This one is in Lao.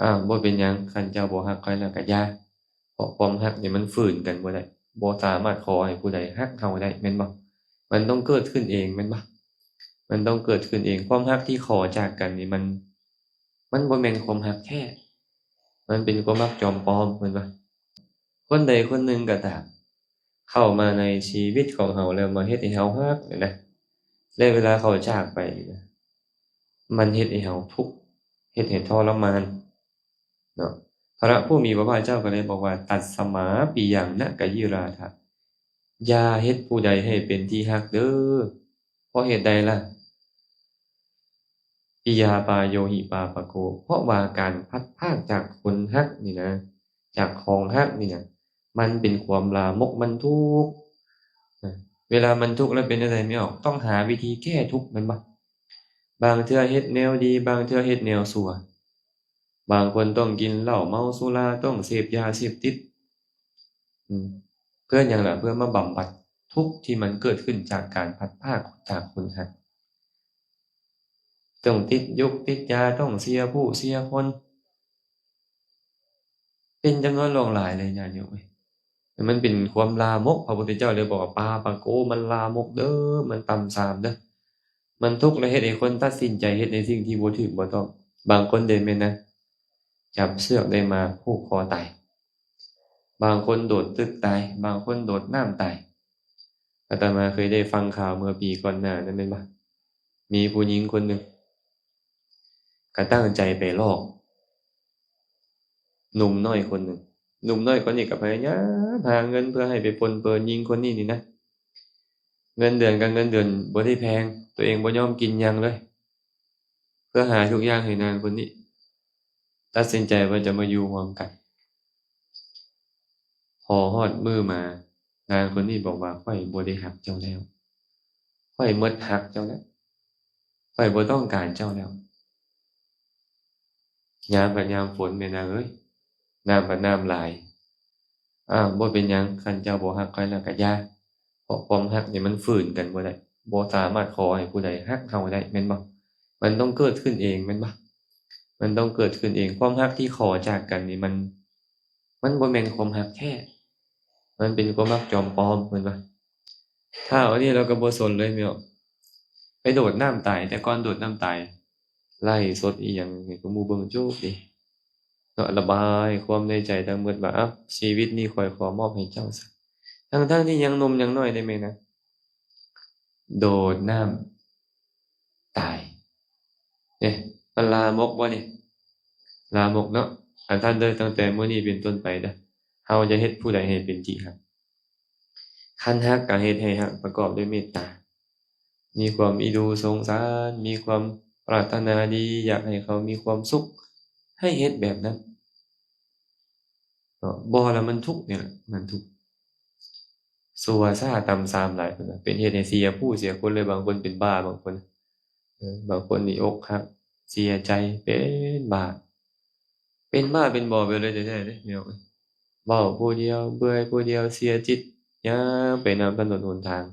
ອ້າວ ບໍ່ເປັນຫຍັງ, ຄັນເຈົ້າບໍ່ຮັກຂ້ອຍແລ້ວກໍຢ່າ. ເພາະຄວາມຮັກນີ້ມັນຝືນກັນບໍ່ໄດ້, ບໍ່ສາມາດຂໍໃຫ້ຜູ້ໃດຮັກເຮົາໄດ້ ແມ່ນບໍ່? ມັນຕ້ອງເກີດຂຶ້ນເອງ ແມ່ນບໍ່? ມັນຕ້ອງເກີດຂຶ້ນເອງ. ຄວາມຮັກທີ່ຂໍຈາກກັນນີ້ ມັນ ມັນບໍ່ແມ່ນຄວາມຮັກແທ້, ມັນເປັນຄວາມຮັກຈອມປອມ ແມ່ນບໍ່? ຄົນໃດຄົນໜຶ່ງກໍຕາມ ເຂົ້າມາໃນຊີວິດຂອງເຮົາແລ້ວ ມາເຮັດໃຫ້ເຮົາຮັກນີ້ນະ ແລະ ເວລາເຂົາຈາກໄປນີ້ນະ ມັນເຮັດໃຫ້ເຮົາທຸກ, ເຮັດໃຫ້ທໍລະມານເນາະ. ພະຜູ້ມີພະພາກເຈົ້າກໍເລີຍບອກວ່າ ຕັດສະມາ ປິຍັງ ນະກະຢິຣາທະ ຢ່າເຮັດຜູ້ໃດໃຫ້ເປັນທີ່ຮັກເດີ້. ເພາະເຫດໃດລະ? ປິຍາປາໂຍຫິປາປະໂກ ເພາະວ່າການພັດພາກຈາກຄົນຮັກນີ້ນະ, ຈາກຂອງຮັກນີ້ນະ, ມັນເປັນຄວາມລາມົກ, ມັນທຸກນະ. ເວລາມັນທຸກແລ້ວເປັນຈັ່ງໃດແມ່ອອກ? ຕ້ອງຫາວິທີແກ້ທຸກ ແມ່ນບໍ່? ບາງເທື່ອເຮັດແນວດີ, ບາງເທື່ອເຮັດແນວຊົ່ວ. ບາງຄົນຕ້ອງກິນເຫຼົ້າເມົາສຸລາ, ຕ້ອງເສບຢາເສບຕິດ. ອືມ ເພື່ອຫຍັງລະ? ເພື່ອມາບຳບັດທຸກທີ່ມັນເກີດຂຶ້ນຈາກການພັດພາກຈາກຄົນຮັກ. ຕ້ອງຕິດຢູດຕິດຢາ, ຕ້ອງເສຍຜູ້ເສຍຄົນ ເປັນຈຳນວນຫຼວງຫຼາຍເລີຍ ຍາດໂຍມເອີຍ. ມັນເປັນຄວາມລາມົກ, ພະພຸດທະເຈົ້າເລີຍບອກວ່າ ປາປະໂກ ມັນລາມົກເດີ້, ມັນຕ່ຳຊາມເດີ້, ມັນທຸກ ແລະ ເຮັດໃຫ້ຄົນຕັດສິນໃຈເຮັດໃນສິ່ງທີ່ບໍ່ຖືກບໍ່ຕ້ອງ. ບາງຄົນເດແມ່ນນະ ຈັບເຊືອກໄດ້ມາຜູກຄໍຕາຍ, ບາງຄົນໂດດຕຶກຕາຍ, ບາງຄົນໂດດນ້ຳຕາຍ. ອາດຕະມາເຄີຍໄດ້ຟັງຂ່າວເມື່ອປີກ່ອນໜ້ານັ້ນແມ່ນບໍ່? ມີຜູ້ຍິງຄົນໜຶ່ງ ກໍຕັ້ງໃຈໄປຫຼອກໜຸ່ມນ້ອຍຄົນໜຶ່ງ. ໜຸ່ມນ້ອຍຄົນນີ້ກໍພະຍາຍາມຫາເງິນເພື່ອໃຫ້ໄປປົນເປີນຍິງຄົນນີ້ນີ້ນະ. ເງິນເດືອນກໍເງິນເດືອນບໍ່ໄດ້ແພງ, ຕົວເອງບໍ່ຍອມກິນຫຍັງເລີຍ ເພື່ອຫາທຸກຢ່າງໃຫ້ນາງຄົນນີ້. ຕັດສິນໃຈວ່າຈະມາຢູ່ຮ່ວມກັນ. ພໍຮອດມື້ມາ, ນາງຄົນນີ້ບອກວ່າ ຂ້ອຍບໍ່ໄດ້ຮັກເຈົ້າແລ້ວ, ຂ້ອຍໝົດຮັກເຈົ້າແລ້ວ, ຂ້ອຍບໍ່ຕ້ອງການເຈົ້າແລ້ວ. ຍາມພັດຍາມຝົນແມ່ນາງເອີຍ, ນ້ຳພັດນ້ຳຫຼາຍ. ອ້າວ ບໍ່ເປັນຫຍັງ, ຄັນເຈົ້າບໍ່ຮັກຂ້ອຍແລ້ວກໍຢ່າ. ເພາະຄວາມຮັກນີ້ມັນຝືນກັນບໍ່ໄດ້, ບໍ່ສາມາດຂໍໃຫ້ຜູ້ໃດຮັກເຮົາໄດ້ ແມ່ນບໍ່? ມັນຕ້ອງເກີດຂຶ້ນເອງ ແມ່ນບໍ່? ມັນຕ້ອງເກີດຂຶ້ນເອງ. ຄວາມຮັກທີ່ຂໍຈາກກັນນີ້ ມັນ ມັນບໍ່ແມ່ນຄວາມຮັກແທ້, ມັນເປັນຄວາມຮັກຈອມປອມ ແມ່ນບໍ່? ທ້າວອັນນີ້ລາວກໍບໍ່ສົນເລີຍແມ່ນບໍ່? ໄປໂດດນ້ຳຕາຍ, ແຕ່ກ່ອນໂດດນ້ຳຕາຍ ໄລຟ໌ສົດອີ່ຫຍັງໃຫ້ກັບໝູ່ເບິ່ງໂຈກເດ ເນາະ, ລະບາຍຄວາມໃນໃຈທັງໝົດວ່າ ເອົ້າ ຊີວິດນີ້ຂ້ອຍຂໍມອບໃຫ້ເຈົ້າຊະ, ທັງໆທີ່ຍັງໜຸ່ມຍັງນ້ອຍເດ້ແມ່ນນະ. ໂດດນ້ຳຕາຍ. ເອີ ມັນລາມົກບໍ່ນີ້? ລາມົກເນາະ. ອາ ທ່ານເດີ, ຕັ້ງແຕ່ມື້ນີ້ເປັນຕົ້ນໄປເດີ, ເຮົາຢ່າເຮັດຜູ້ໃດໃຫ້ເປັນທີ່ຮັກ. ຄັນຮັກກໍເຮັດໃຫ້ຮັກປະກອບດ້ວຍເມດຕາ, ມີຄວາມອີດູສົງສານ, ມີຄວາມປາດຖະໜາດີ, ຢາກໃຫ້ເຂົາມີຄວາມສຸກ, ໃຫ້ເຮັດແບບນັ້ນເນາະ. ບໍ່ລະມັນທຸກນີ້ແຫຼະ, ມັນທຸກ. ຊົ່ວຊ້າຕ່ຳຊາມຫຼາຍ ເພິ່ນວ່າ ເປັນເຮັດໃຫ້ເສຍຜູ້ເສຍຄົນເລີຍ. ບາງຄົນເປັນບ້າ, ບາງຄົນ ເອີ ບາງຄົນນີ້ອົກຫັກ ເສຍໃຈ ເປັນບ້າ. ເປັນບ້າເປັນບອໄປເລີຍແທ້ໆເດ້ ພີ່ນ້ອງເອີຍ. ເວົ້າຜູ້ດຽວ, ເມື່ອຍຜູ້ດຽວ, ເສຍຈິດ, ຍ່າງໄປນຳຖະໜົນຫົນທາງ,